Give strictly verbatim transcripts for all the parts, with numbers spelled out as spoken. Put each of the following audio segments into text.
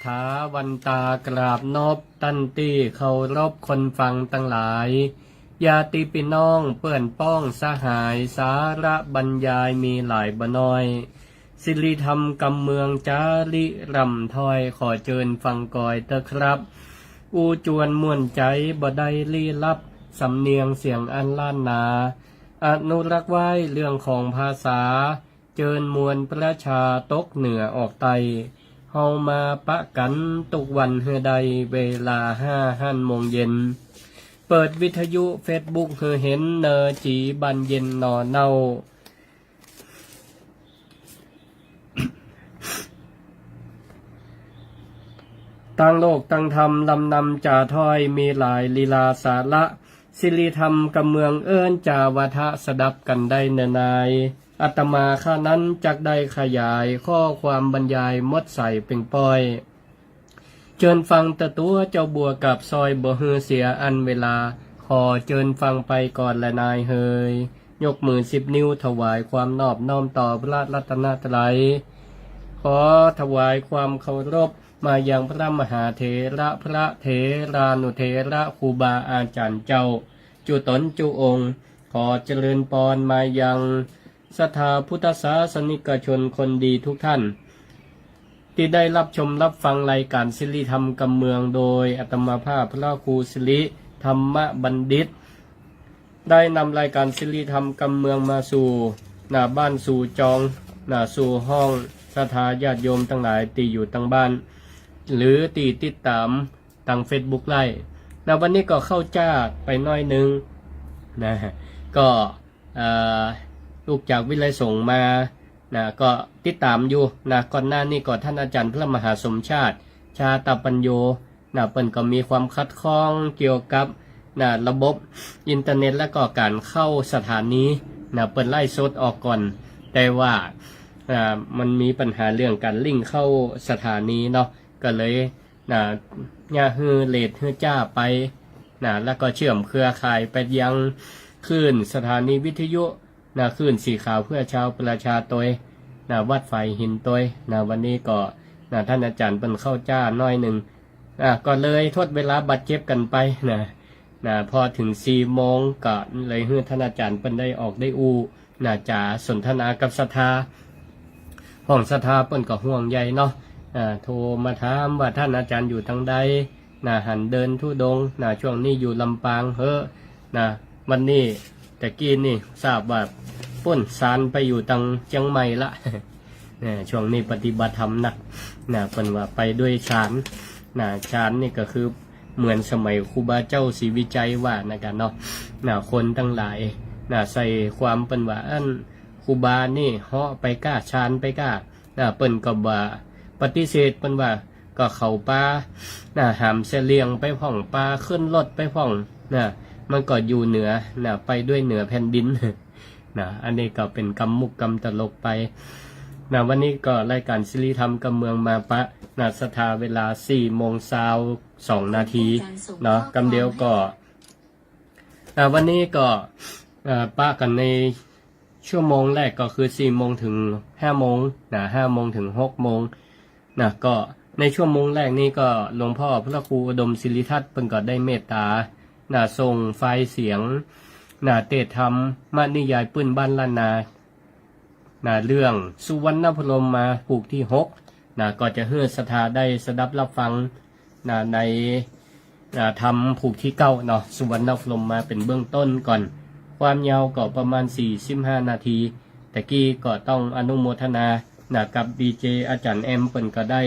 ถาวันตากราบนบต้านตี้เคารพคนฟังตังหลาย ญาติปี้น้องเปื้อนป้องสหาย สาระบรรยายมีหลายบ่น้อย สิริธรรมกำเมืองจ๋าริร่ำถ้อย ขอเจิญฟังกอยเต๊อะครับ อู้จวนม่วนใจ๋บ่ได้ลี้ลับ สำเนียงเสียงอันล้านนา อนุรักษ์ไว้เรื่องของภาษา เจิญมวลประชาตกเหนือออกใต้ เฮามาปะกั๋นกู้วันหื้อได้เวลาห้าหั้นโมงเย็น เปิดวิทยุเฟซบุ๊กหื้อเห็นเนอจี๋บ้านเย็นหน่อเน่า ตังโลกตังธรรมลำนำจ๋าถ้อย มีหลายลีลาสาระ สิริธรรมกำเมืองเอิ้นจ๋าวาทะสดับกั๋นได้เนอนาย อาตมาข้านั้นจักได้ขยายข้อความบรรยายหมดใสเป่งป้อย เจิญฟังเต๊อะตั๋วเจ้าบัวกับซอย บ่หื้อเสียอันเวลา ขอเจิญฟังไปก่อนแลนายเหย ยกมือสิบนิ้วถวายความนอบน้อมต่อพระรัตนตรัย ขอถวายความเคารพมายังพระมหาเถระ พระเถรานุเถระ ครูบาอาจารย์เจ้า จุ๊ต๋นจุ๊องค์ ขอเจริญปอนมายังศรัทธาพุทธศาสนิกชนคนดีทุกท่าน ตี้ได้รับชมรับฟังรายก๋านสิริธรรมกำเมือง โดยอาตมาภาพพระครูสิริธรรมบัณฑิต ได้นำรายก๋านสิริธรรมกำเมืองมาสู่หน้าบ้านสู่จอง หน้าสู่ห้อง ศรัทธาญาติโยมตังหลายตี้อยู่ตังบ้าน หรือตี้ติดต๋ามตางเฟซบุ๊กไลฟ์ นะ วันนี้ก็เข้าจ้าไปหน้อยนึ่ง นะ ก็ เอ่อ ลุกจากวิทยาลัยสงฆ์มา นะ ก็ติดต๋ามอยู่ นะ ก่อนหน้านี้ก็ท่านอาจ๋ารย์พระมหาสมชาติ ชาตปัญโญ นะ เปิ้นก็มีความขัดข้องเกี่ยวกับ นะ ระบบอินเทอร์เน็ต แล้วก็ก๋านเข้าสถานี นะ เปิ้นไลฟ์สดออกก่อน แต่ว่า อ่า มันมีปัญหาเรื่องก๋านลิงก์เข้าสถานีเนาะ ก็เลย นะ เยียะหื้อเลทหื้อจ้าไป นะ แล้วก็เชื่อมเครือข่ายไปยังคลื่นสถานีวิทยุ นะ คลื่นสีขาวเพื่อชาวประชาตวย นะ วัดฝายหินตวย นะ วันนี้ก็ นะ ท่านอาจ๋ารย์เปิ้นเข้าจ้าหน้อยนึ่ง อ่ะ ก็เลยทดเวลาบาดเจ็บกั๋นไป นะ นะ พอเถิงสี่โมงก็เลยหื้อท่านอาจ๋ารย์เปิ้นได้ออกได้อู้ นะ จ๋าสนทนากับศรัทธา พ่องศรัทธาเปิ้นก็ห่วงใยเนาะ อ่า โทรมาถามว่าท่านอาจ๋ารย์อยู่ตางใด นะ หันเดินธุดงค์ นะ ช่วงนี้อยู่ลำปางเหอะ นะ วันนี้ตะกี้นี่ทราบว่าป้นซานไปอยู่ตางเจียงใหม่ละ นะ ช่วงนี้ปฏิบัติธรรมหนัก นะ เปิ้นว่าไปด้วยฌาน นะ ฌานนี่ก็คือเหมือนสมัยครูบาเจ้าศรีวิชัยว่านะกั๋นเนาะ นะ คนตังหลาย นะ ใส่ความเปิ้นว่า อัน ครูบานี่เหาะไปก้า ฌานไปก้า นะ เปิ้นก็บ่ปฏิเสธ เปิ้นว่า ก็เขาปา นะ หามเสลี่ยงไปพ่อง ปาขึ้นรถไปพ่อง นะ มันก็อยู่เหนือ นะ ไปด้วยเหนือแผ่นดิน นะ อันนี้ก็เป๋นกำมุกกำตลกไป นะ วันนี้ก็รายก๋านสิริธรรมกำเมืองมาปะ นะ ศรัทธาเวลาสี่โมงซาวสองนาที เนาะ กำเดียวก็ อ่า วันนี้ก็ อ่า ปะกั๋นในชั่วโมงแรกก็คือสี่โมงเถิงห้าโมง นะ ห้าโมงเถิงหกโมง นะ ก็ในชั่วโมงแรกนี้ก็หลวงพ่อพระครูอุดมศิริทัศน์เปิ้นก็ได้เมตต๋า นะ ส่งไฟล์เสียง นะ เตสน์ธรรมนิยายปื้นบ้านล้านนา นะ เรื่องสุวรรณพรหมมาผูกตี้หก นะ ก็จะหื้อศรัทธาได้สดับรับฟัง นะ ใน นะ ธรรมผูกตี้เก้าเนาะ สุวรรณพรหมมาเป๋นเบื้องต้นก่อน ความยาวก็ประมาณสี่สิบห้านาที ตะกี้ก็ต้องอนุโมทนา นะ กับดีเจอาจ๋ารย์แอม เปิ้นก็ได้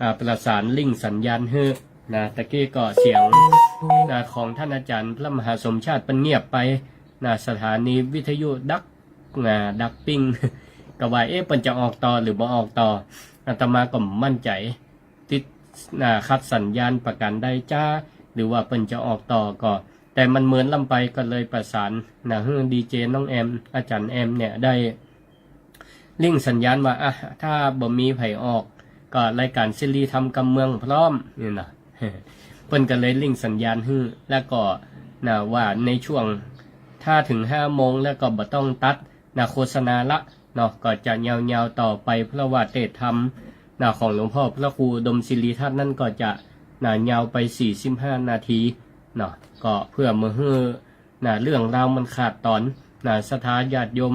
อ่า ประสานลิงก์สัญญาณหื้อ นะ ตะกี้ก็เสียง นะ ของท่านอาจ๋ารย์พระมหาสมชาติเปิ้นเงียบไป นะ สถานีวิทยุดัก อ่า ดักปิ้ง ก็ว่า เอ๊ะ เปิ้นจะออกต่อหรือบ่ออกต่อ อาตมาก็บ่มั่นใจ๋ ติด อ่า ขัดสัญญาณประก๋านใดจ๊า หรือว่าเปิ้นจะออกต่อก็ แต่มันเหมือนล้ำไปก็เลยประสาน นะ หื้อดีเจน้องแอม อาจ๋ารย์แอมเนี่ยได้ลิงก์สัญญาณว่า อ่ะ ถ้าบ่มีใผออก ก็รายก๋านสิริธรรมกำเมืองพร้อม นี่นะ เปิ้นก็เลยลิงก์สัญญาณหื้อ แล้วก็ นะ ว่าในช่วง ถ้าเถิงห้าโมงแล้วก็บ่ต้องตัด นะ โฆษณาละเนาะ ก็จะยาวๆต่อไป เพราะว่าเตสน์ธรรม นะ ของหลวงพ่อพระครูอุดมศิริทัตน์นั้นก็จะ นะ ยาวไปสี่สิบห้านาทีเนาะ ก็เพื่อบ่หื้อ นะ เรื่องราวมันขาดตอน นะ ศรัทธาญาติโยม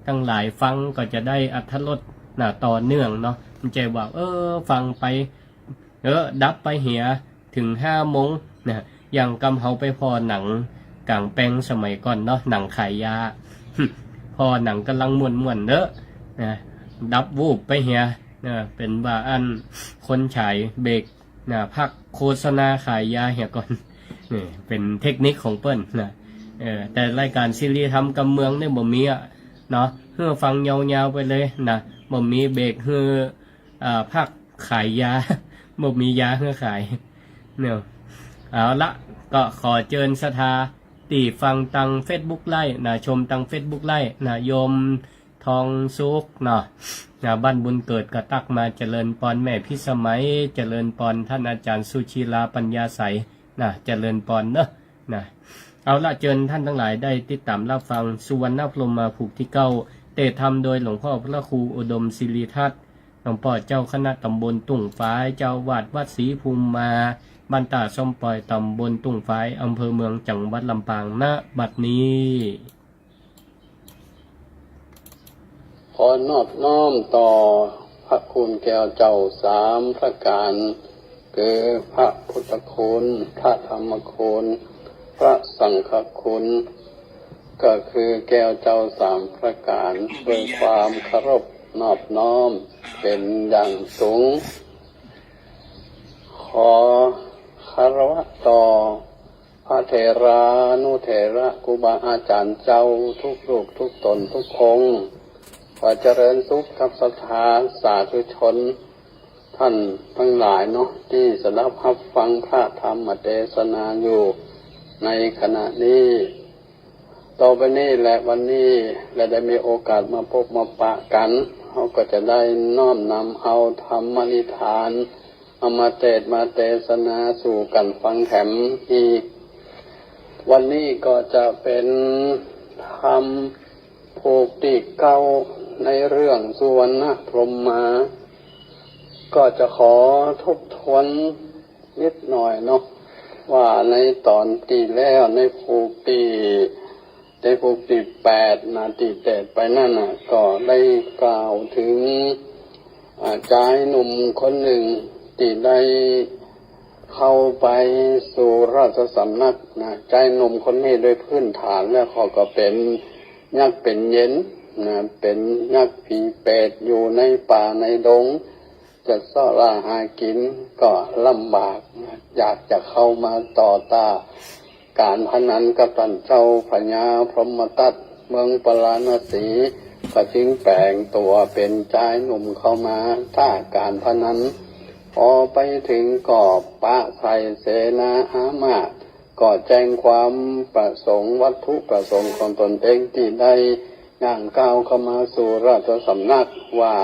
ตังหลายฟังก็จะได้อรรถรส นะ ต่อเนื่องเนาะ บ่ใจ้ว่า เออ ฟังไป เออ ดับไปเหีย เถิงห้าโมง นะ อย่างกำเฮาไปผ่อหนังก๋างแปลงสมัยก่อนเนาะ หนังขายยา ผ่อหนังก่ำลังม่วนๆ เนาะ นะ ดับวูบไปเหีย นะ เป๋นว่าอั้น คนฉายเบรก นะ พักโฆษณาขายยาเหียก่อน นี่เป๋นเทคนิคของเปิ้นนะ เออ แต่รายก๋านสิริธรรมกำเมืองนี่บ่มีอะเนาะ หื้อฟังยาวๆ ไปเลยนะ บ่มีเบรกหื้อ อ่า พักขายยา บ่มียาหื้อขายเนาะ เอาละ ก็ขอเจิญศรัทธาตี้ฟังตางเฟซบุ๊กไลฟ์นะ ชมตางเฟซบุ๊กไลฟ์นะ โยม ทองสุขเนาะ นะ บ้านบุญเกิดก็ตั๊กมา เจริญปอน แม่พิสมัย เจริญปอน ต้านอาจ๋ารย์สุชีลา ปัญญาใส นะ เจริญปอนเนาะ นะ เอาละ เจิญต้านตังหลายได้ติดต๋ามฮับฟัง สุวรรณพรหมมาผูกตี้เก้า เตศน์ธรรมโดยหลวงพ่อพระครูอุดมศิริทัตน์ หลวงป้อเจ้าคณะต๋ำบลตุ่งฝาย เจ้าอาวาสวัดศรีภูมิมา บ้านต้าส้มป่อย ต๋ำบลตุ่งฝาย อำเภอเมือง จังหวัดลำปาง ณ บัดนี้ ขอนอบน้อมต่อพระคุณแก้วเจ้าสามประก๋าน คือพระพุทธคุณ พระธรรมคุณ พระสังฆคุณ ก็คือแก้วเจ้าสามประก๋าน ด้วยความเคารพนอบน้อมเป๋นอย่างสูง ขอคารวะต่อ พระเถรานุเถระครูบาอาจ๋ารย์เจ้าทุกรูปทุกต๋นทุกองค์ ขอเจริญสุขกับศรัทธาสาธุชนต้านตังหลายเนาะ ตี้สดับฮับฟังพระธรรมเตสนาอยู่ในขณะนี้ ต่อไปนี้และวันนี้และได้มีโอกาสมาปบมาปะกั๋น เฮาก็จะได้น้อมนำเอาธรรมนิทาน เอามาเตสน์มาเตสนาสู่กั๋นฟังแถมอีก วันนี้ก็จะเป๋นธรรมผูกตี้เก้าในเรื่องสุวรรณพรหมมา ก็จะขอทบทวนนิดหน่อยเนาะ ว่าในต๋อนตี้แล้ว ในผูกตี้ ในผูกตี้แปดนะ ตี้เตสน์ไปนั้นน่ะ ก็ได้กล่าวเถิง อ่า จายหนุ่มคนนึ่งตี้ได้เข้าไปสู่ราชสำนักนะ จายหนุ่มคนนี้โดยพื้นฐานแล้วเขาก็เป๋นยักษ์เป๋นเยนนะ เป๋นยักษ์ผีเปรตอยู่ในป่าในดง จะเซาะล่าหากิ๋นก็ลำบาก อยากจะเข้ามาต่อต้านก๋านพนันกับต้านเจ้าพญาพรหมทัตเมืองปาราณสี ก็จึงแป๋งตั๋วเป๋นจายหนุ่มเข้ามาต้านก๋านพนัน พอไปเถิงก็ปะใส่เสนาอามาตย์ ก็แจ้งความประสงค์ วัตถุประสงค์ของตนเองตี้ได้ย่างก้าวเข้ามาสู่ราชสำนักว่า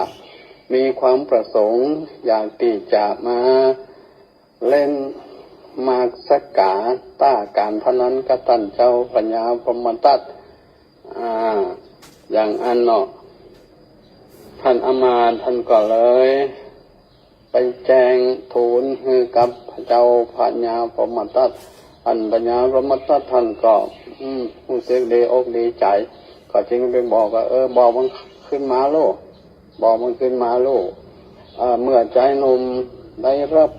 มีความประสงค์อยากตี้จะมาเล่นหมากสกาต้านก๋านพนันกับต้านเจ้าพญาพรหมทัต อ่า อย่างอั้นเนาะ ต้านอามาตย์ต้านก็เลย ไปแจ้งทูลหื้อกับพระเจ้าพญาพรหมทัต ต้านพญาพรหมทัตต้านก็ อืม ฮู้สึกดีอกดีใจ๋ ก็จึงไปบอกว่า เออ บอกมันขึ้นมาลูก บอกมันขึ้นมาลูก เอ่อ เมื่อจายหนุ่มได้ฮับ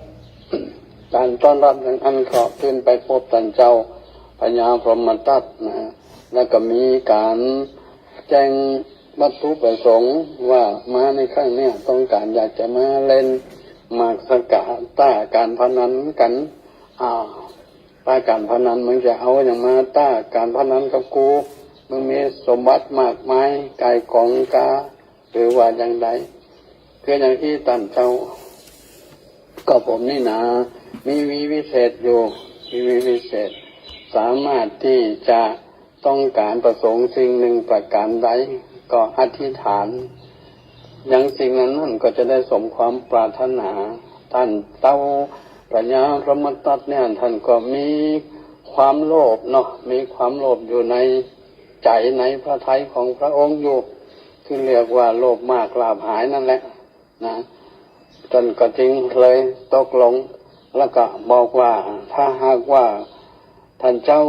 ก๋านต้อนฮับอย่างอั้นก็ขึ้นไปปบต้านเจ้าพญาพรหมทัตนะ แล้วก็มีก๋านแจ้ง วัตถุประสงค์ว่ามาในครั้งเนี้ยต้องก๋านอยากจะมาเล่นหมากสกาต้านก๋านพนันกั๋น อ่า ต้านก๋านพนันมึงจะเอาอะหยังมาต้านก๋านพนันกับกู มึงมีสมบัติมากมายก๋ายก๋องกา หรือว่าอย่างใด คืออย่างอี้ต้านเจ้า ก็ผมนี่นา มีวีวิเศษอยู่ มีวีวิเศษ สามารถตี้จะ ต้องก๋านประสงค์สิ่งนึ่งประก๋านใด ก็อธิษฐาน อย่างสิ่งนั้นๆ ก็จะได้สมความปรารถนา ต้านเจ้าพญาพรหมทัตเนี่ย ต้านก็มีความโลภเนาะ มีความโลภอยู่ในใจ๋ในพระทัยของพระองค์อยู่ ซึ่งเรียกว่าโลภมากลาภหายนั่นแหละ นะ ต้นก็จึงเลยตกลง แล้วก็บอกว่า ถ้าหากว่าต้านเจ้า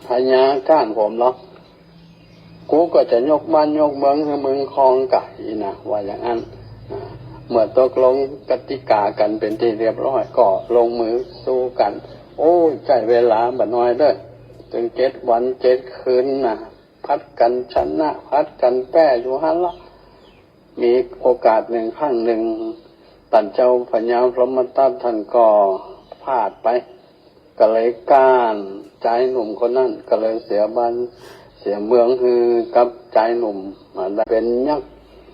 พญาก๊านผมเนาะ กูก็จะยกบ้านยกเมืองหื้อมึงครอง กะอี้นะ ว่าอย่างนั้น อ่า เมื่อตกลงกติกากั๋นเป๋นตี้เรียบร้อย ก็ลงมือสู้กั๋น โอ้ย ใจ๊เวลาบ่น้อยเน่อ ตึงเจ็ดวันเจ็ดคืนนะ ผัดกั๋นชนะ ผัดกั๋นแป๊อยู่หั้นละ มีโอกาสนึ่งครั้งนึ่ง ต้านเจ้าพญาพรหมทัตต้านก็พลาดไป ก็เลยก๊านจายหนุ่มคนนั้น ก็เลยเสียบ้านเสียเมืองหื้อกับจายหนุ่มมาได้เป๋นยักษ์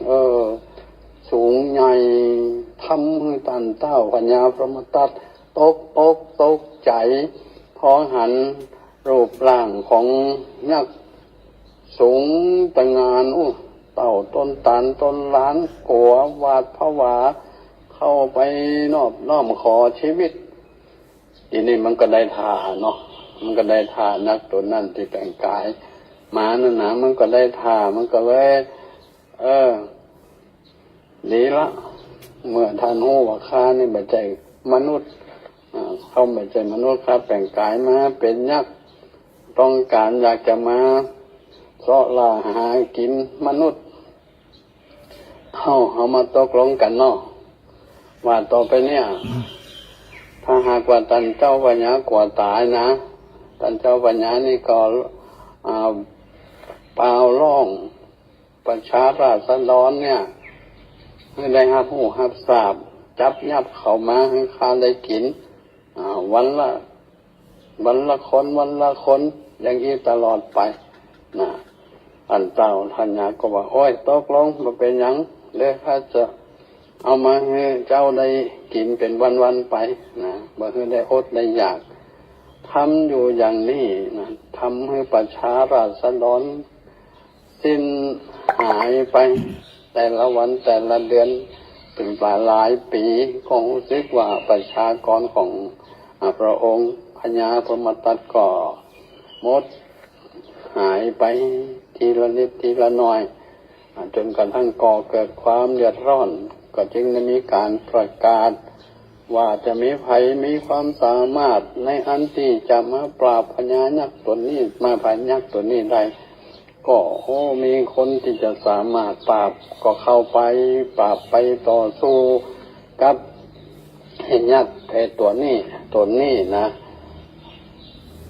เออ สูงใหญ่ ทำหื้อต้านเจ้าพญาพรหมทัตตกอกตกใจ๋ พอหัน รูปร่างของยักษ์สูงตะงาน อู้ เต้าต๋นต๋านต๋นหลาน กั๋วหวาดผวา เข้าไปนอบน้อมขอจีวิต อีนี่มันก็ได้ท่าเนาะ มันก็ได้ท่า ยักษ์ตั๋วนั้นตี้แป๋งก๋ายมานั่นนะ มันก็ได้ท่า มันก็เลย เออ ดีละ เมื่อต้านฮู้ว่าข้านี่บ่ใจ้มนุษย์ อ่า ข้าบ่ใจ้มนุษย์ ข้าแป๋งก๋ายมาเป๋นยักษ์ ต้องก๋านอยากจะมาเซาะล่าหากิ๋นมนุษย์ เฮา เฮามาตกลงกั๋นเนาะ ว่าต่อไปเนี่ย ถ้าหากว่าต้านเจ้าพญากั๋วต๋ายนะ ต้านเจ้าพญานี่ก็ อ่า เป่าฮ้อง ประชาราษฎรเนี่ย หื้อได้ฮับฮู้ฮับซาบ จับยับเข้ามาหื้อข้าได้กิ๋น อ่า วันละ วันละคน วันละคน อย่างอี้ตลอดไป นะ ต้านเจ้าต้านยักษ์ก็ว่า โอ้ย ตกลง บ่เป๋นหยัง เดี๋ยวข้าจะเอามาหื้อเจ้าได้กิ๋นเป๋นวันๆ ไป นะ บ่หื้อได้อดได้อยาก ทำอยู่อย่างนี้นะ ทำหื้อประชาราษฎร สิ้นหายไป แต่ละวันแต่ละเดือน เป๋นหลายๆ ปี๋ ก็ฮู้สึกว่าประชากรของ อ่า พระองค์พญาพรหมทัตก็หมดหายไปทีละนิดทีละหน่อย อ่า จ๋นกระทั่งก่อเกิดความเดือดร้อน ก็จึงได้มีก๋านประกาศ ว่าจะมีใผมีความสามารถในอันตี้จะมาปราบพญายักษ์ต๋นนี้ มาพญายักษ์ต๋นนี้ได้ ก็ โอ้ มีคนตี้จะสามารถปราบ ก็เข้าไปปราบ ไปต่อสู้กับไอ้ยักษ์ไอ้ตั๋วนี้ ต๋นนี้นะ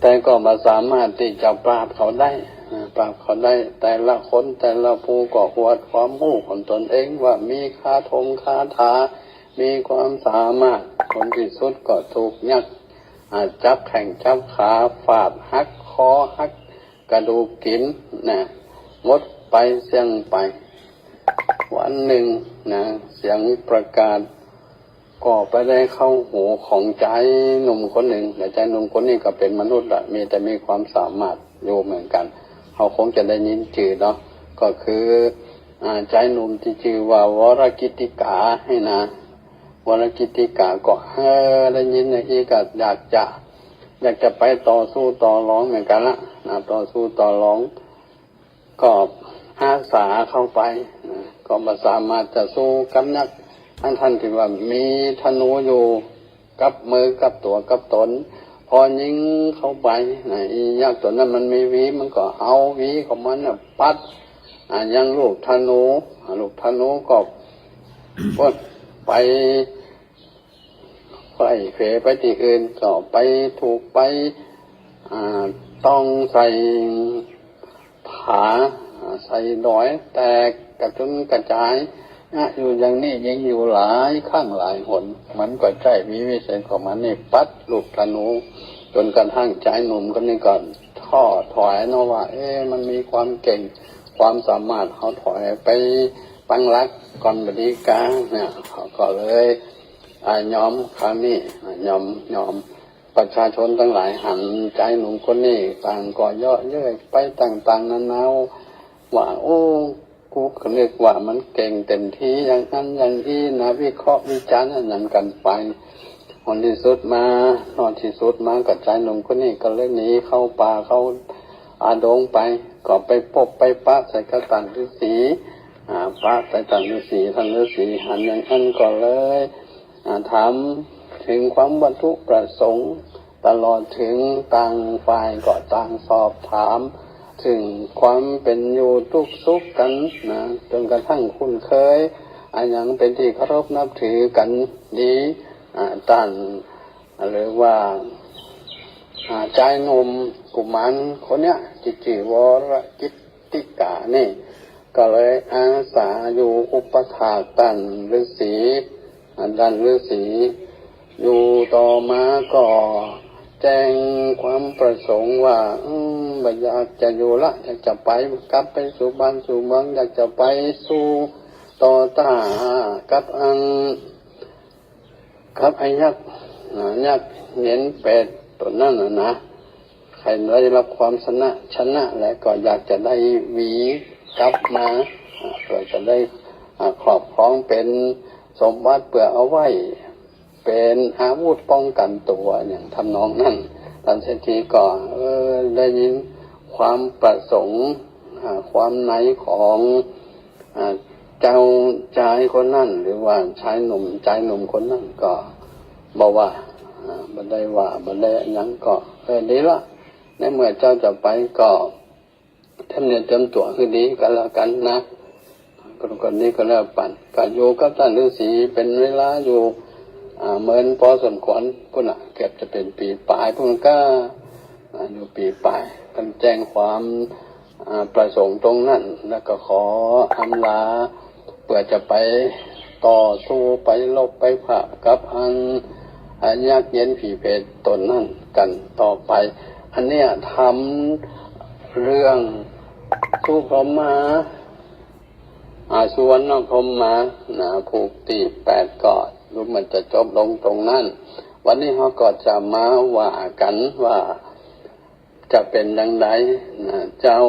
แต่ก็บ่สามารถตี้จะปราบเขาได้ อ่า ปราบเขาได้ แต่ละคนแต่ละผู้ก็อวดความฮู้ของต๋นเองว่ามีคาถงคาถา มีความสามารถ ผลตี้สุดก็ถูกยักษ์ อ่า จับแข้งจับขา ฟาดหักคอ หักกระดูกกิ๋นนะ หมดไปเสี้ยงไป วันนึ่งนะ เสียงประกาศก็ไปได้เข้าหูของจายหนุ่มคนนึ่ง แต่จายหนุ่มคนนี้ก็เป๋นมนุษย์ละ มี แต่มีความสามารถอยู่เหมือนกั๋น เฮาคงจะได้ยินจื้อเนาะ ก็คือ อ่า จายหนุ่มตี้จื้อว่าวรกิตติกานี่นะ วรกิตติกาก็ เออ ได้ยินอย่างอี้ก็อยากจะ อยากจะไปต่อสู้ต่อรองเหมือนกั๋นละนะ ต่อสู้ต่อรอง ก็อาสาเข้าไปนะ ก็บ่สามารถจะสู้กับยักษ์ อันต้านตี้ว่ามีธนูอยู่กับมือกับตั๋วกับต๋น พอยิงเข้าไปนะ อียักษ์ตั๋วนั้นมันมีหวี มันก็เอาหวีของมันน่ะปัด อ่า ยังลูกธนู อ่า ลูกธนูก็ ปดไป ไขว้เขวไปตี้อื่น ก็ไปถูกไป อ่า ต้องใส่ผา อ่า ใส่ดอย แตกกระจุนกระจาย นะ อยู่อย่างนี้ยิงอยู่หลายครั้งหลายหน มันก็ใจ๊หวีวิเศษของมันนี่ปัดลูกธนู จ๋นกระทั่งจายหนุ่มคนนี้ก็ท้อถอยเนาะว่า เอ๊ะ มันมีความเก่ง ความสามารถ เฮาถอยไปปักหลักก่อนบ่ดีกา เนี่ย เขาก็เลย อ่า ยอมครั้งนี้ อ่า ยอม ยอม ประชาชนตังหลายหันจายหนุ่มคนนี้ ต่างก็เยาะเย้ยไปต่างๆ นานา ว่า โอ้ กูก็นึกว่ามันเก่งเต็มตี้ อย่างนั้นอย่างอี้นะ วิเคราะห์วิจารณ์อันนั้นกั๋นไป ผลตี้สุดมา ผลตี้สุดมาก็จายหนุ่มคนนี้ก็เลยหนีเข้าป่าเข้า อ่า ดงไป ก็ไปปบไปปะใส่กับต้านฤๅษี อ่า ปะไปต้านฤๅษี ต้านฤๅษีหันอย่างนั้นก็เลย อ่า ถามเถิงความวัตถุประสงค์ ตลอดเถิงต่างฝ่ายก็ต่างสอบถามเถิงความเป๋นอยู่ตุ๊กข์สุขกั๋นนะ จ๋นกระทั่งคุ้นเคย อะหยังเป๋นตี้เคารพนับถือกั๋นดี อ่า ต้าน หรือว่า อ่า จายหนุ่มกุมารคนเนี้ย ตี้จื้อวรกิตติกานี่ ก็เลยอาสาอยู่อุปัฏฐากต้านฤๅษี อ่า ต้านฤๅษี อยู่ต่อมาก็แจ้งความประสงค์ว่า อืม บ่อยากจะอยู่ละ อยากจะไป กลับไปสู่บ้านสู่เมือง อยากจะไปสู่ต่อต้ากับอัน กับไอ้ยักษ์ อ่า ยักษ์เหยียนเปรตต๋นนั้นน่ะนะ ใค่ได้ฮับความชนะ ชนะแล้วก็อยากจะได้หวีกลับมา อ่า เปื้อจะได้ อ่า ครอบครองเป๋นสมบัติเปื้อเอาไว้เป๋นอาวุธป้องกั๋นตั๋ว อย่างทำนองนั้น ต้านเศรษฐีก็ เออ ได้ยินความประสงค์ อ่า ความในของ อ่า เจ้าจายคนนั้น หรือว่าจายหนุ่ม จายหนุ่มคนนั้นก็บ่ว่า อ่า บ่ได้ว่า บ่ได้หยังก็ เออ ดีละ ในเมื่อเจ้าจะไปก็เตรียมเนื้อเตรียมตั๋วหื้อดีกั๋นละกั๋นนะ คน คนนี้ก็แล้วปัน ก็อยู่กับต้านฤๅษีเป๋นเวลาอยู่ อ่า เมินพอสมควรปู้นน่ะ เกือบจะเป๋นปี๋ป๋ายปู้นก็ อ่า อยู่ปี๋ป๋าย เปิ้นแจ้งความ อ่า ประสงค์ตรงนั้น แล้วก็ขออำลา เปื้อจะไปต่อสู้ ไปรบ ไปผะกับอัน อ่า ยักษ์เหยียนผีเปรตต๋นนั้นกั๋นต่อไป อันเนี้ยทำเรื่องสุพรหมา อ่า สุวรรณพรหมานะ ผูกตี้แปดก็ดูเหมือนจะจบลงตรงนั้น วันนี้เฮาก็จะมาว่ากั๋นว่า จะเป๋นอย่างใดนะ เจ้า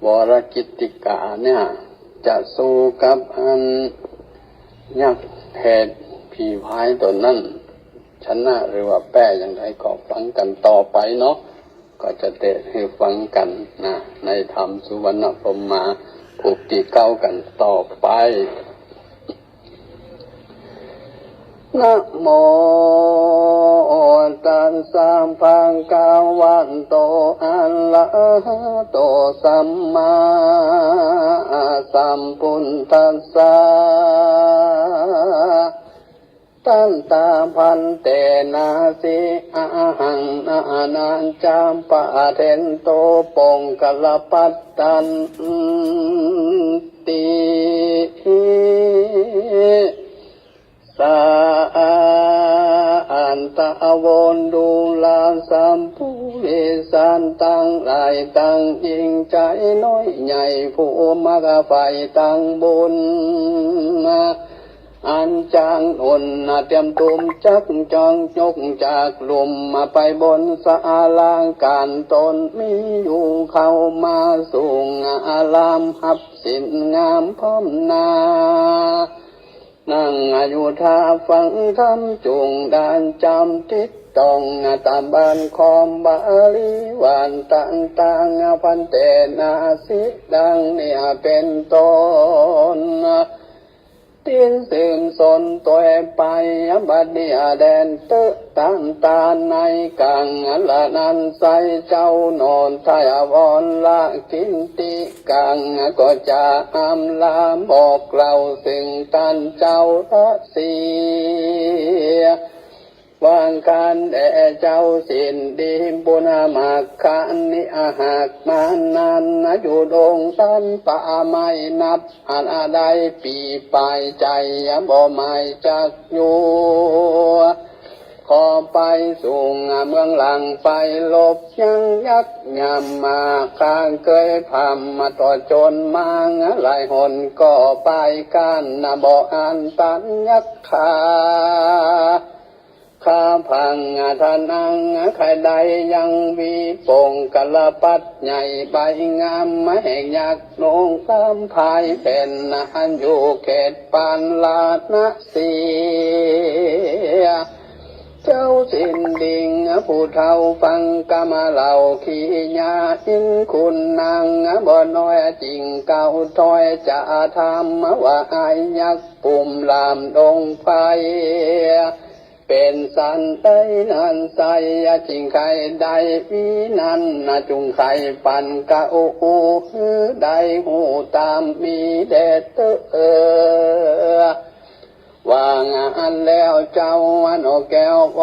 วรกิตติกาเนี่ย จะสู้กับอันยักษ์เปรตผีพรายต๋นนั้น ชนะหรือว่าแป๊อย่างใดก็ฟังกั๋นต่อไปเนาะ ก็จะเตสน์หื้อฟังกั๋นนะ ในธรรมสุวรรณพรหมา ผูกตี้เก้ากั๋นต่อไป นะโมตัสสะ ภะคะวะโต อะระหะโต สัมมาสัมพุทธัสสะ ทัตตา ภันเต นาสิ อะหัง นะนะ จะ ปะเทนโต ปงคละพัตตันติ สาอันตะโว ดูราสัพปุริสัตว์ตังหลาย ตังยิ่งใจ๋น้อยใหญ่ ผู้มักใฝ่ตังบุญ อันจางหนุนเตรียมตูมจักจ๋องยกจากลุ่มไปบนศาลา ก๋านต๋นมีอยู่เข้ามาสู่อาราม ฮับศีลงามพร้อมหน้า นั่งอยู่ท่าฟังธรรม จุ่งด่านจำติดต้อง ต๋ามบาลคอมบาลีว่าต่างๆ ภันเต นาสิ ดังนี้เป๋นต้น ตี้สืบสนตวยไป บัดนี้แด่นเต๊อะต๋ามตาในกั๋ง ละนั้นไซร้เจ้าหนอ ไทยวรกิตติกั๋ง ก็จะอำลาบอกเล่าซึ่งต้านเจ้าฤๅษี ว่าก๋านแด่เจ้าสิ้นดี บุญมัคคะนี้หากมานาน อยู่ดงต้านป่าไม้นับ อันใดปี๋ป๋ายใจ๋ บ่หมายจักอยู่ ขอไปสู่เมืองหลังไปหลบยังยักษ์ยำมา ข้าเกยพร่ำมาต่อจนมาหลายหน ก็ไปก้านบ่อันตันยักษ์ขา ข้าพังทนัง ใค่ได้ยังหวีปงคละพัตใหญ่ใบงาม มาแห่งยักษ์นงต๋ามพายเป๋น อันอยู่เขตปานลานะเสีย เจ้าสิ้นดิ่ง ผู้เฒ่าฟังกำเล่าขี้ยา อินคุณนางบ่น้อย จึงกล่าวถ้อยจะถามว่า ไอ้ยักษ์ปุ่มลามดงไฟ เป๋นสันใดนั้นไส้ จึงใค่ได้มีนั้น จุ่งใค่ปันกล่าวหื้อได้ฮู้ต๋ามมีแด่เต๊อะ ว่าอั้นแล้วเจ้าหนอแก้วว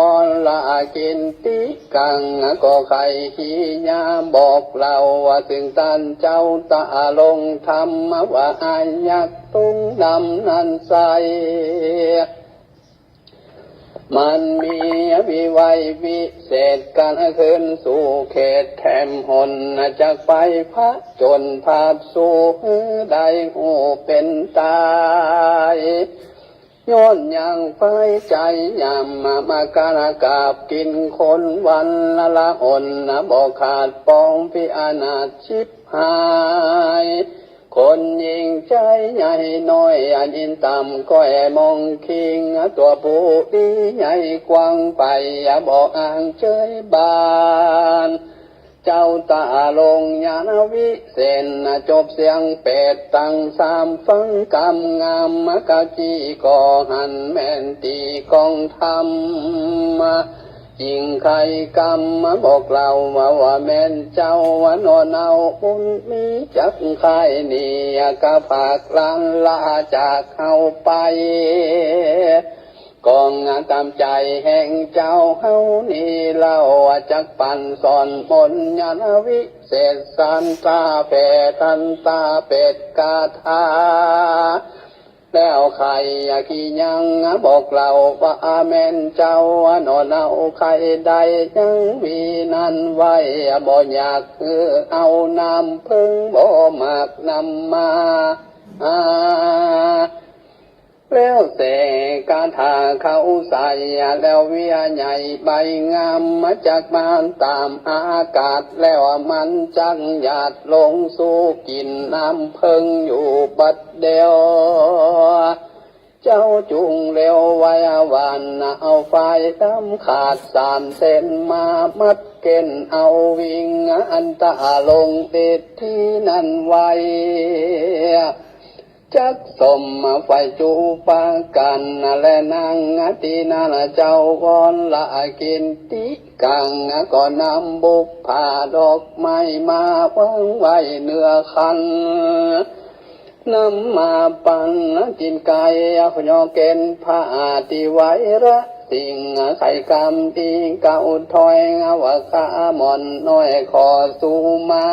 รกิตติกัง ก็ใค่ขี้ยาบอกเล่าว่า เถิงต้านเจ้าต๋าลงธรรมว่า ไอ้ยักษ์ตุงดำนั้นไส้ มันมีวิไววิเศษ กั๋นขึ้นสู่เขตแคมหน จักไปผจญผาบสู้ หื้อได้ฮู้เป๋นต๋าย ย้อนอย่างไฟใจ๋ยำ มากาละกาบกิ๋นคนวันละละหน บ่ขาดปองพิอนาถฉิบหาย คนยิ่งใจ๋ใหญ่น้อย อันอินต่ำก้อยมองคิง ตั๋วผู้ดีใหญ่กว้างไป บ่อ้างเจยบาน เจ้าต๋าลงญาณวิเศษ จบเสียงเปตตังสาม ฟังกำงามมะกะจี้ ก็หันแม่นตี้กองธรรม จิ่งใค่กำบอกเล่าว่า ว่าแม่นเจ้าหนอเนาบุญมี จักใค่หนีกะผากหลานละจากเฮาไป ก้องต๋ามใจ๋แห่งเจ้าเฮานี้เล่า จักปันสอนมนต์ญาณวิเศษ สานต๋าแผ่ทันต๋าเปตคาถา แล้วใค่ขี้ยังบอกเล่าว่า แม่นเจ้าหนอเนาใค่ได้ยังมีนั้นไว้ บ่อยากหื้อเอาน้ำเผิงบ่มากนำมา แล้วเสกคาถาเข้าใส่ แล้วเวียใหญ่ใบงาม มาจากมาต๋ามอากาศ แล้วมันจักหยาดลงสู่กิ๋นน้ำเผิงอยู่บัดเดียว เจ้าจุ่งเร็วไวหวัน เอาฝายดำขาดสามเส้น มามัดเกณฑ์เอาวิ่ง อันต๋าลงติดตี้นั้นไว้ จักสมไฟจุปากั๋น และนั่งตี้นั้น เจ้าวรกิตติกัง ก็นำบุปผาดอกไม้มาวางไว้เหนือขัน นำมาปันกิ๋นไก่ ยอเกณฑ์ผ้าตี้ไวระสิ่ง ใค่กำตี้เก้าถ้อย ว่าข้าหม่อนน้อยขอสู่มา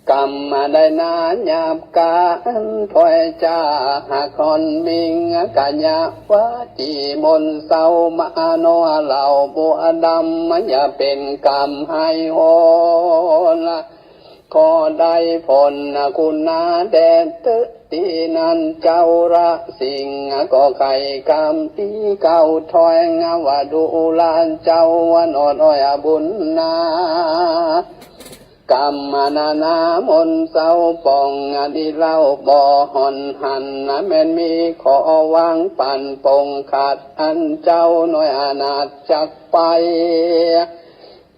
กำได้นาหยาบกาอันถ้อยจา หากอ่อนมิ่งกายะวาจีมนต์เศร้า มโนเหล่าบัวดำ มันอย่าเป๋นกำไห้โหน ขอได้ผลคุณนาแด่เต๊อะ ตี้นั้นเจ้าระสิงห์ ก็ใค่กำตี้เก้าถ้อย ว่าดูราเจ้าหนอน้อยบุญนา กำนานามนต์เศร้าป่อง อันนี้เล่าบ่ห่อนหัน แม่นมีขอวางปันปงขัด อันเจ้าน้อยอนาถจักไป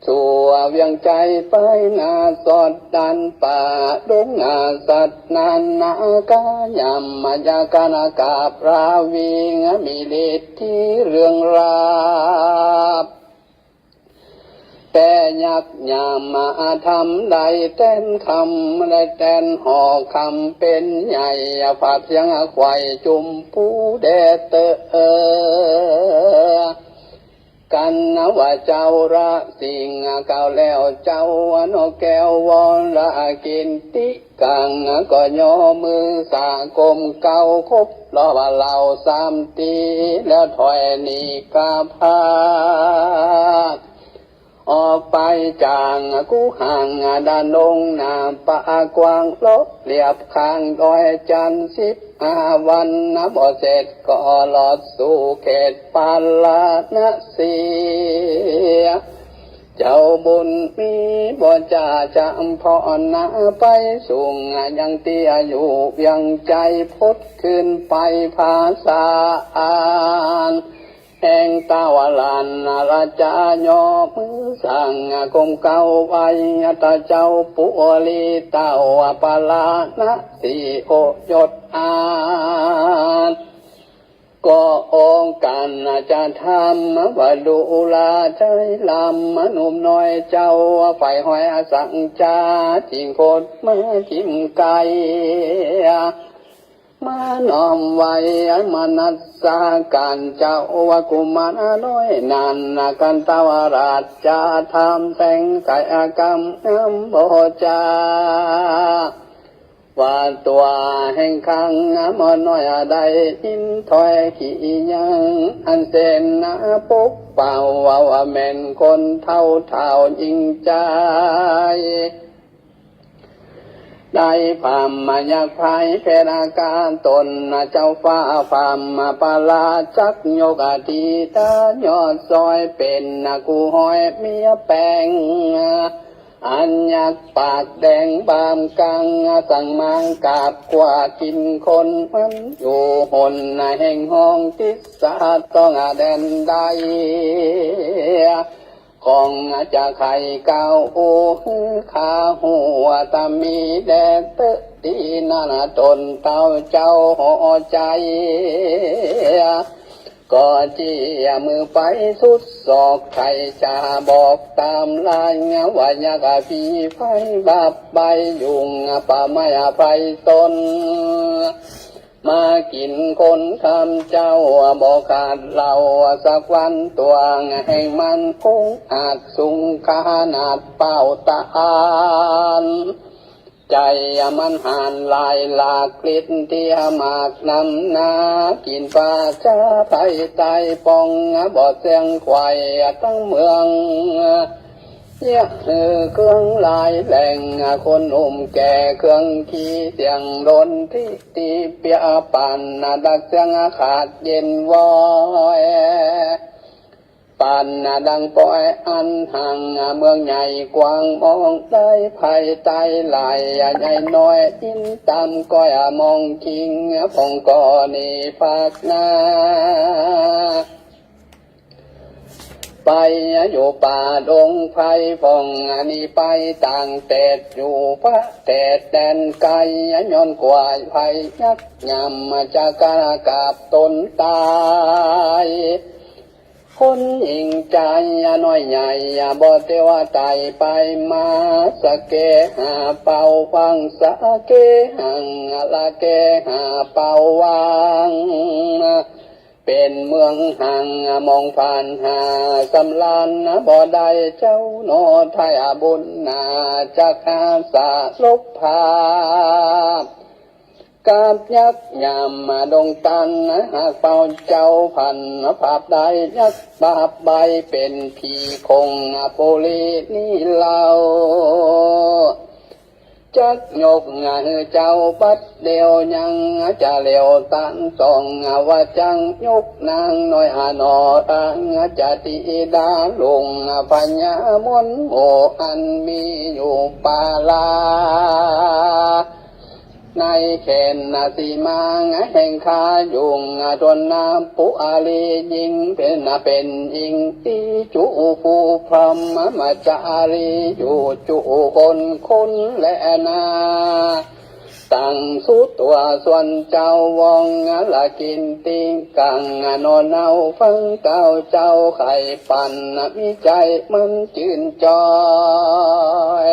สู่เวียงใจ๋ไปหน้าสอดดันป่าดงนาสัตว์นานา กายามยากนกาบราวิง มีฤทธิ์ที่เรืองราบ แต่ยักษ์ยามมาทำได้แต้นคำ ได้แต้นหอคำเป๋นใหญ่ ผาดเสียงไขว่จุมปูแด่เต๊อะ กั๋นว่าเจ้าระสิงห์ กล่าวแล้วเจ้าหนอแก้ววรกิตติกัง ก็ย่อมือสากมเก้าครบรอบเหล่าสามตี้ แล้วถอยหนีกาพาด ออกไปจากกุหังด้านดงนาป่ากว้าง เลาะเลียบข้างดอยจันทร์สิบห้าวัน บ่เสร็จก็ลอดสู่เขตปาราณสี เจ้าบุญมีบ่จ่าจำเพาะนาไปสูง ยังเตี้ยอยู่เวียงใจ๋ พดขึ้นไปผาสะอาน แห่งท้าวราชาย่อมือสร้าง ก้มเกล้าไหว้ ต้าเจ้าปุรี ท้าวปาราณสี โอยศอาจ ก็องค์การจะทำว่าดูราใจ๋ลำ หนุ่มน้อยเจ้าใฝ่ห้อยสังจา จิ่งโผล่มาจิ่มใก้ มาน้อมไหว้มนสการเจ้ากุมารน้อยนั้น กันท้าวราชาทำแสงใสกำงามบ่จา ว่าตั๋วแห่งข้างหม่อมน้อยได้ยินถ้อยขี้ยัง อันเสนาปกเป่าว่า ว่าแม่นคนเฒ่าท้าวหญิงใจ๋ ได้พร่ำมาอยากพ่ายแพ้กาต๋น เจ้าฟ้าพร่ำมาปาราจักยกทีตายอดซอย เป๋นกู้ฮ้อยเมียแป๋ง อันยักษ์ปากแดงบามกัง สั่งมางกราบกั๋วกิ๋นคน มันอยู่หนแห่งห้องติสสาต้องแดนใด ของจะไขก้าวอู้หื้อข้าฮู้ ตามีแด่เต๊อะตี้นั้น ต๋นเต้าเจ้าห่อใจ๋ ก็เจียมือไปสุดซอก ใค่จะบอกต๋ามลาย ว่ายักษ์ผีไพร้บาปใบ้ยุง ป่าไม้ไพร่ต้น มากิ๋นคนคำเจ้าบ่ขาดเหล่าสักวัน ตวงแห่งมันคงอาจสูงขนาดเป้าตาน ใจ๋มันหาญหลายหลากฤทธิ์ตี้มากนำหนา กิ๋นปาจาไพร่ใต้ป่องบ่เสี้ยงไขว่ตึงเมือง เยียะหื้อเครื่องหลายแหล่ง คนหนุ่มแก่เครื่องขี่เสียงดนตรี ตี้เปียปั่นดังเสียงขาดเย็นวอย ปั่นดังปอยอันห่าง เมืองใหญ่กว้างมองได้ไพร่ใต้หลาย ใหญ่น้อยอินต๋ามก้อยมองคิง ผ่องก็หนีภาคหน้า ไปอยู่ป่าดงไพร่ พ่องหนีไปต่างแดด อยู่ประเทศแดนไกล ย้อนกลัวภัยยักษ์ยำ จะกล้ากับต๋นต๋าย คนหญิงใจ๋น้อยใหญ่ บ่เตียวต๋ายไปมา สะเกหาเป่าวัง สะเกหัง ละเกหาเป่าวัง เป๋นเมืองห่าง มองผ่านหาสำราญบ่ได้ เจ้าหนอไท้บุญนา จักหาสลบภาพ กับยักษ์ยำดงตัน หากเป่าเจ้าพันภาพได้ ยักษ์บาปใบ้เป๋นผีคงปุรีนี้เล่า จักยกหื้อเจ้าบัดเดี่ยว ยังจะเหลียวตันต้องว่าจัง ยกนางน้อยหนอตัง จะธิดาลุงพญามนหมู่ อันมีอยู่ปารา ในแคว้นสีมาแห่งข้ายุง ตวนนาปุอารี หญิงเป๋นเป๋นหญิงตี้จุผู้พรหมจารี อยู่จุคนคนแลนา ตั้งสุดตั๋วส่วนเจ้าว่อง ละกิ๋นติ่งกัง นอนเอาฟังเต้าเจ้าไขปั่น มีใจ๋มันจื้นจอย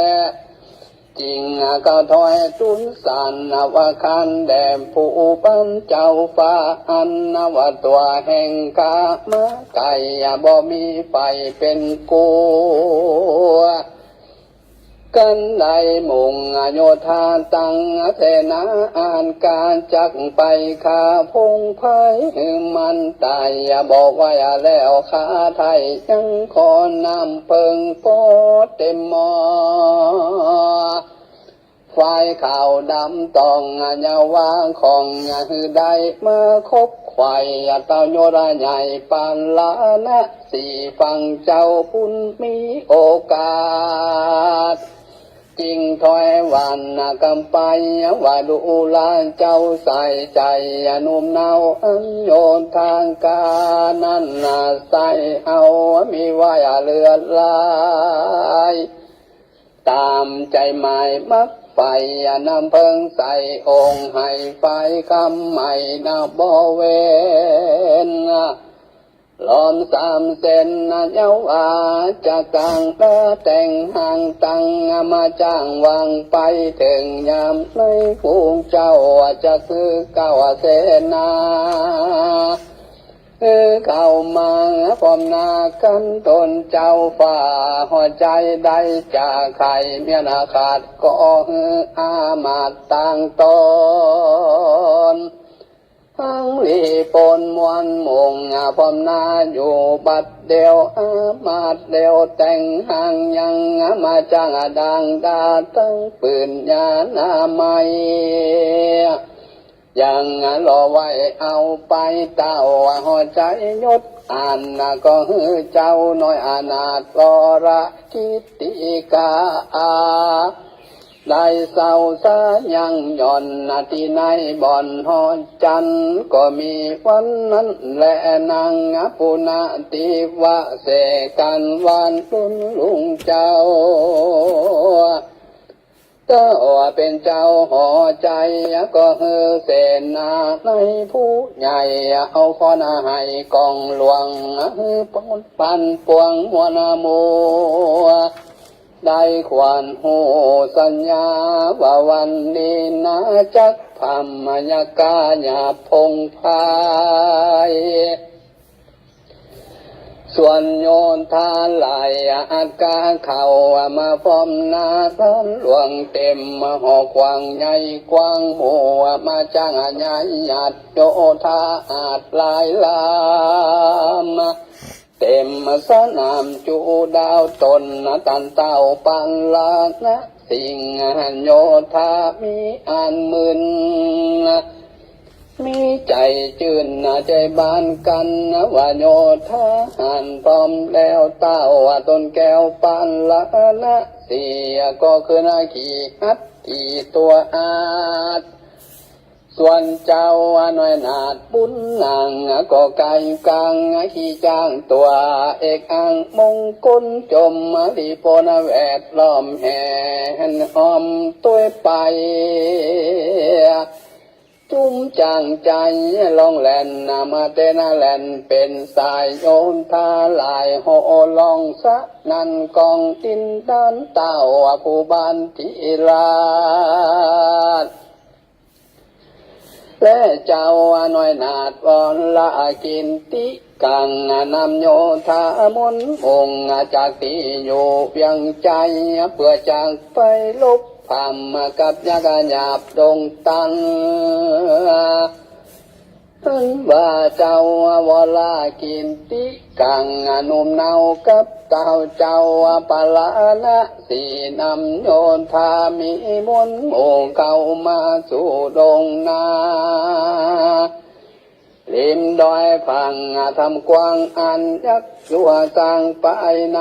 จิ่งเกล้าถ้อยตุ๊นสารว่า ขานแด่ผู้ปันเจ้าฟ้า อันว่าตั๋วแห่งข้ามาไก๋ บ่มีใผเป๋นกั๋ว กันได้มุ่งโยธาตั้งเสนา อันกล้าจักไปฆ่าผงไพร่หื้อมันต๋าย บ่ไหวแล้วข้าไท้ ยังขอน้ำเปิ้งปอเต็มหม้อ ฝ่ายขาวดำต้องเยาว่า ของหื้อได้มาคบไขว่ เต้ายศใหญ่ปาราณสี ฟังเจ้าปุ้นมีโอกาส ยิ่งถอยหวันกำไป ว่าดูราเจ้าใส่ใจ๋หนุ่มเนา อันโยธากานั้นใส่เอา มีไว้เลือดลาย ต๋ามใจ๋หมายมักใฝ่ นำเพิ่งใส่องค์ หื้อไฟกำไหม้นะบ่เว้น ล้อมสามเส้นนะเยาว่า จะกั๋งเต๊อะแต่งห้างตัง มาจ้างวางไป เถิงยามในฝูงเจ้า จะคือเก้าเสนา คือเข้ามาพร้อมหน้ากั๋น ตนเจ้าฝ่าหัวใจ๋ได้ จะใค่เมียนขาด ก็หื้ออามาตย์ต่างต๋น หั้งหลีปนมวลมุ่งพร้อมหน้าอยู่บัดเดียว อามาตย์เดียวแต่งห้างยัง มาจ้างดังดาตั้งปืนยานามัย ยังรอไว้เอาไป เต้าหัวใจ๋ยศอันก็หื้อเจ้าน้อยอนาถวรกิตติกา ได้เศร้าสายังหย่อนตี้ในบ่อนหอจันทร์ ก็มีวันนั้นแลนางปุณณทิวา เสกกั๋นหวานลุนลุงเจ้า เต้าเป๋นเจ้าหัวใจ๋ ก็หื้อเสนาในผู้ใหญ่ เอาฟ้อนหื้อกองหลวง หื้อปนปันปวงมวลหมู่ ได้ขวัญฮู้สัญญา ว่าวันนี้นาจักพรหมยกาหยาบพงไพร ส่วนโยธาหลายอัดกาเข้ามาพร้อมหน้า ศาลหลวงเต๋มหอขวางใหญ่กว้าง หมู่มาจ้างใหญ่หยัดโยธาอาดหลายลำ เต๋มสนามจูดาวต๋น ตันเต้าปันละนะ สิ่งโยธามีอันหมื่น มีใจ๋จื้นใจ๋บานกั๋น ว่าโยธาหันพร้อมแล้ว เต้าว่าตนแก้วปันละนะ เสียก็ขึ้นขี่หัดขี่ตั๋วอาด ส่วนเจ้าน้อยนาถบุญนัง ก็ไก่กังขี่จ้างตั๋วเอกอังมงคล จมมาลีโปนแวดล้อมแห่นอ้อมตวยไป จุ้มจ้างใจ๋ล่องแล่นมาเตนะแล่น เป๋นสายโยธาหลาย โห่ร้องสนั่นก้องดินดาน เต้าผู้บ้านที่ราช และเจ้าน้อยนาถวรกิตติกัง นำโยธามนต์มุ่งจากตี้อยู่เวียงใจ๋ เปื้อจักไปรบพร่ำกับยักษ์หยาบดงตัน อันว่าเจ้าวรกิตติกังหนุ่มเนากับเต้าเจ้าปาลานะสี นำโยธามีมนต์หมู่เข้ามาสู่ดงนา ริมดอยพังทำกว้างอันยักษ์จั่วสร้างไปใน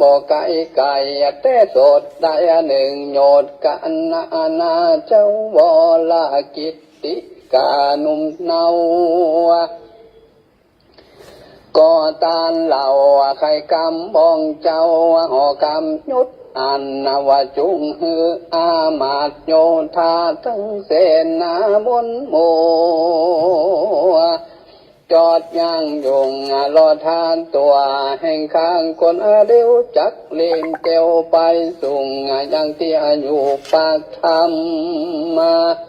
บ่ไก๋ไก๋ แต่โสดได้หนึ่งโยชน์กั๋นนา เจ้าวรกิตติกาหนุ่มเนา ก็ตานเหล่าไข่กำบ้องเจ้า หอกำหยุดอันว่าจุ่งหื้ออามาตย์โยธาตึงเสนามนต์หมู่ จอดยั้งยุงรอทานตั๋วแห่งข้างคนเร็วจักเล่นเตียวไปสุงยังตี้อยู่ปากถ้ำ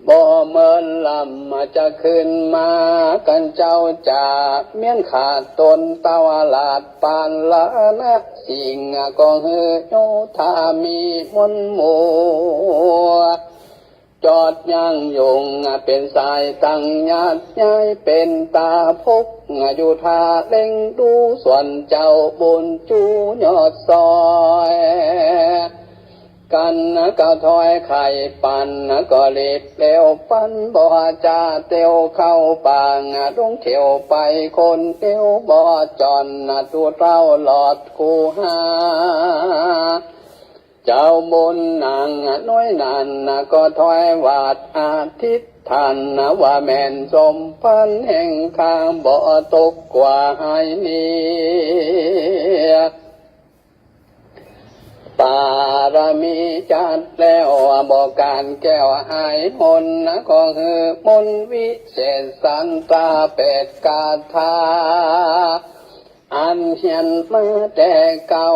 บ่เมินลำจะขึ้นมากั๋นเจ้าจะเมี้ยนขาดตนเต้าราชปาลานะสิ่ง ก็หื้อโยธามีมนต์หมู่ จอดยั้งยุงเป๋นสายตังญาติย้ายเป๋นต๋าพกอยู่ท่าเล็งดู ส่วนเจ้าบุญจูยอดซอย กั๋นก็ถอยไข่ปันก็รีบเร็วปัน บ่จะเตียวเข้าป่าดงเขียวไปคนเดียว บ่จ่อนดูเต้าหลอดคูหา เจ้าบุญนางน้อยนั้นก็ถวายวาตอธิษฐานว่าแม่นสมภารแห่งข้าบ่ตกกว่าหายนี้ ปารมีจัดแล้วบ่ขาดแคลนหายหน ก็คือมนต์วิเศษสันตะเปตคาถา อันเฮียนมาแต่เก่า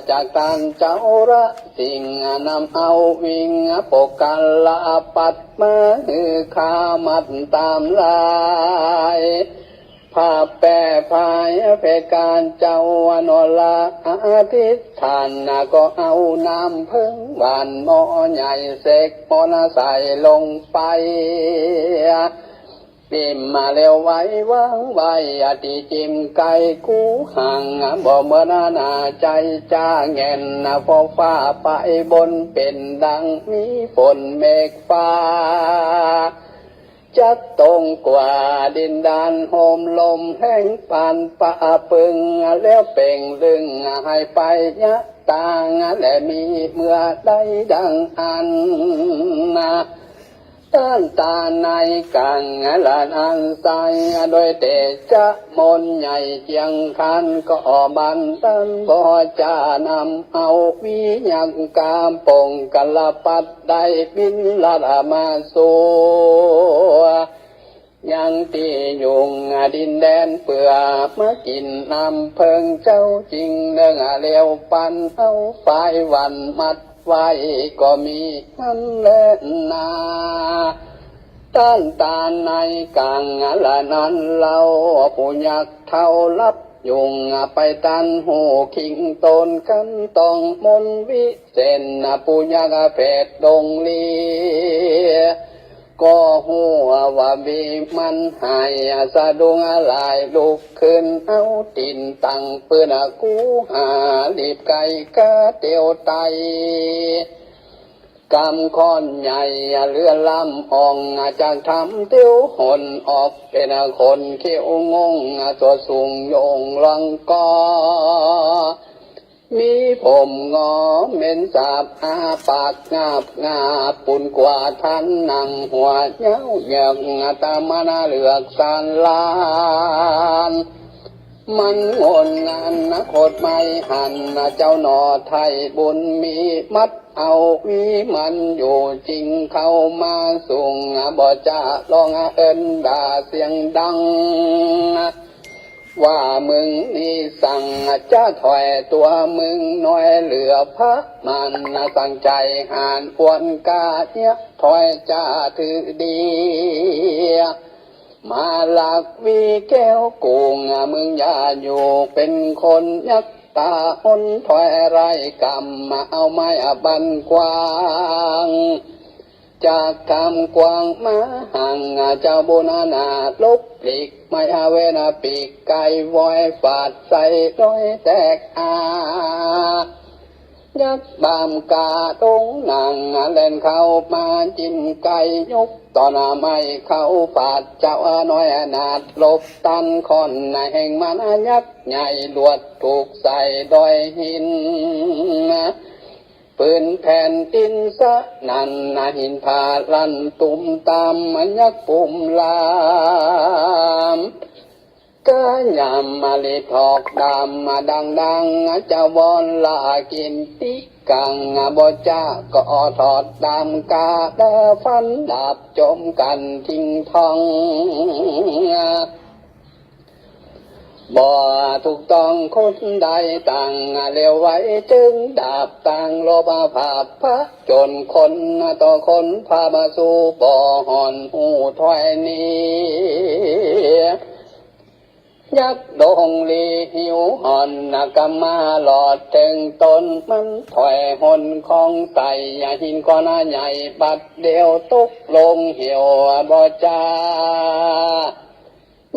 จากต้านเจ้าระสิงห์ นำเอาวิงปกละปัดมาหื้อข้ามัดต๋ามลาย ผ้าแป้ผ้าเพกาเจ้าอโนราอธิษฐาน ก็เอาน้ำเผิ้งหว่านหม้อใหญ่ เสกมนต์ใส่ลงไป ปิ่มมาแล้วไว้วางไว้ตี้จิ่มใก้กู้หัง บ่เมินหน้าใจ๋จ้าแง่น เพราะฟ้าไปบนเป๋นดังมีฝนเมฆฟ้า จักตกกว่าดินดานโหมลมแฮงปานฟ้าปึ้ง แล้วเป่งลึงหายไปยะตาง และมีเมื่อใดดังอั้น ต้านตาในกังละนั้นใส โดยเตชะมนต์ใหญ่เจียงคัน ก็บันดาลบ่จะนำเอาวิยังกามปงกละปัด ได้บินลัดมาสู่ยังตี้อยู่ดินแดน เปื้อมากิ๋นน้ำเผิ้งเจ้าจริง เนื่องแล้วปันเอาฝายหว่านมัดไว้ ก็มีหั้นแลนา ต้านตาในกังละนั้นเล่า ผู้ยักษ์เฒ่าหลับอยู่ไปตันฮู้ คิงตนกันต้องมนต์วิเศษ ผู้ยักษ์เปรตดงลี ก็ฮู้ว่าวิมันหาย สะดุ้งหลายลุกขึ้นเอาตี๋นตั้งปืนกู้หา รีบไกวกาเตียวไต กำค้อนใหญ่เลื่อนลำอ่อง จากถ้ำเตียวหนออกเป๋นคนเขียวงง ตัวสูงโยงหลังก็ มีผมงอเหม็นสาบ อ้าปากงาบงาบ ปูนกว่าทันหนัง หัวเย้าเหยิก ต๋ามหน้าเหลือกสานลาน มันงนอนาคตไม่หัน เจ้าหน่อไทยบุญมี มัดเอาวิมันอยู่จริง เข้ามาสุง บ่จะร้องเอิ้นด่าเสียงดัง ว่ามึงนี่สั่งจะถอยตัวมึงน้อย เหลือพระมารสั่งใจ๋หาญอ้วนกล้าเยียะ ถอยจะถือดี มาลักวีแก้วกุง มึงอย่าอยู่เป๋นคนยักษ์ต๋าหน ถอยไร้กรรม มาเอาไม้บันกว้าง จากกำกว้างมาหัง เจ้าบุญนาหลบหลีก ไม้เว้นปีกไก่ วอยฝาดใส่ร้อยแตกอา ยักษ์บามกาดงหนัง แล่นเข้ามาจิ่มไก่ ยกต่อหน้าไม้เข้าฝาด เจ้าน้อยนาดหลบตัน ค่อนแห่งมันยักษ์ใหญ่ หลวดถูกใส่ดอยหิน ปืนแผ่นดินสนั่น หินผาลั่นตุ้มตาม ยักษ์ปุ่มลาม กะยำมาลิดหอกดำมาดังๆ จะวอนลากินติกัง บ่จะก็ถอดดำกาดาฟันดาบจมกันทิ้งท้อง บ่ถูกต้องคนใดต่าง เลวไหวจึงดาบต่าง ลบภาพผจญคนต่อคน พามาสู่บ่ห่อนหูถ้อยนี้ ยักษ์ดงลีหิวห่อน กำมาหลอดเถิงตน มันถ้อยหนของใส่ อย่าหินก้อนใหญ่ บัดเดียวตกลงเหว บ่จ้า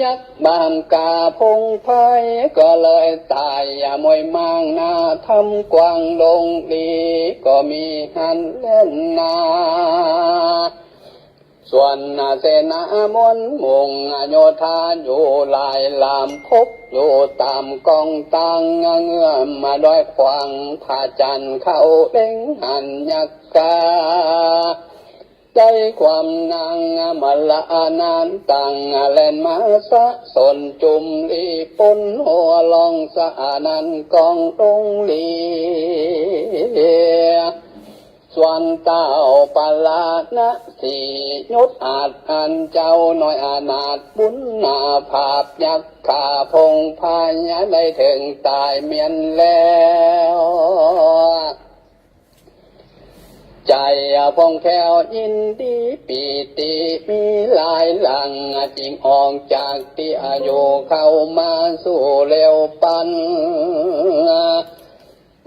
ยักษ์บามกาพงไพร ก็เลยต๋าย อย่ามวยมางหน้าถ้ำกว้าง ดงลีก็มีหั้นแลนา ส่วนเสนามนต์มุ่งโยธาอยู่หลายลำ พบอยู่ต๋ามก๋องตัง เงื้อมดอยขวาง พระจันทร์เข้าเล็งหันยักษ์ ได้ความนางมลานั้นตัง แล่นมาสะสนจุมลี ปุ้นหัวลองสะนั้นกองลงลี ส่วนเต้าปาราณสี หยุดอาจอันเจ้าน้อยอนาถ บุญนาภาพยักษ์ข้าพงพายา ได้เถิงต๋ายเมียนแล้ว ใจ๋ผ่องแผ้วยินดีปีติมีหลายหลัง จึงออกจากตี้อยู่เข้ามาสู่แล้วปัน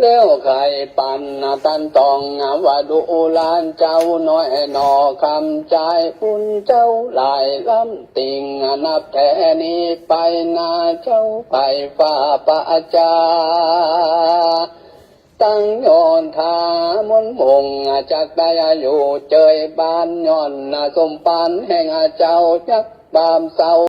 แล้วใค่ปันตันต้องว่า ดูหลานเจ้าน้อยหน่อ คำใจ๋บุญเจ้าหลายล้ำติ่ง นับแต่นี้ไปนาเจ้าไปฝ่าประจา ตังโยธามนต์มุ่งจักได้อยู่เจยบ้าน ย้อนสมภารแห่งเจ้ายักษ์บาปเศร้า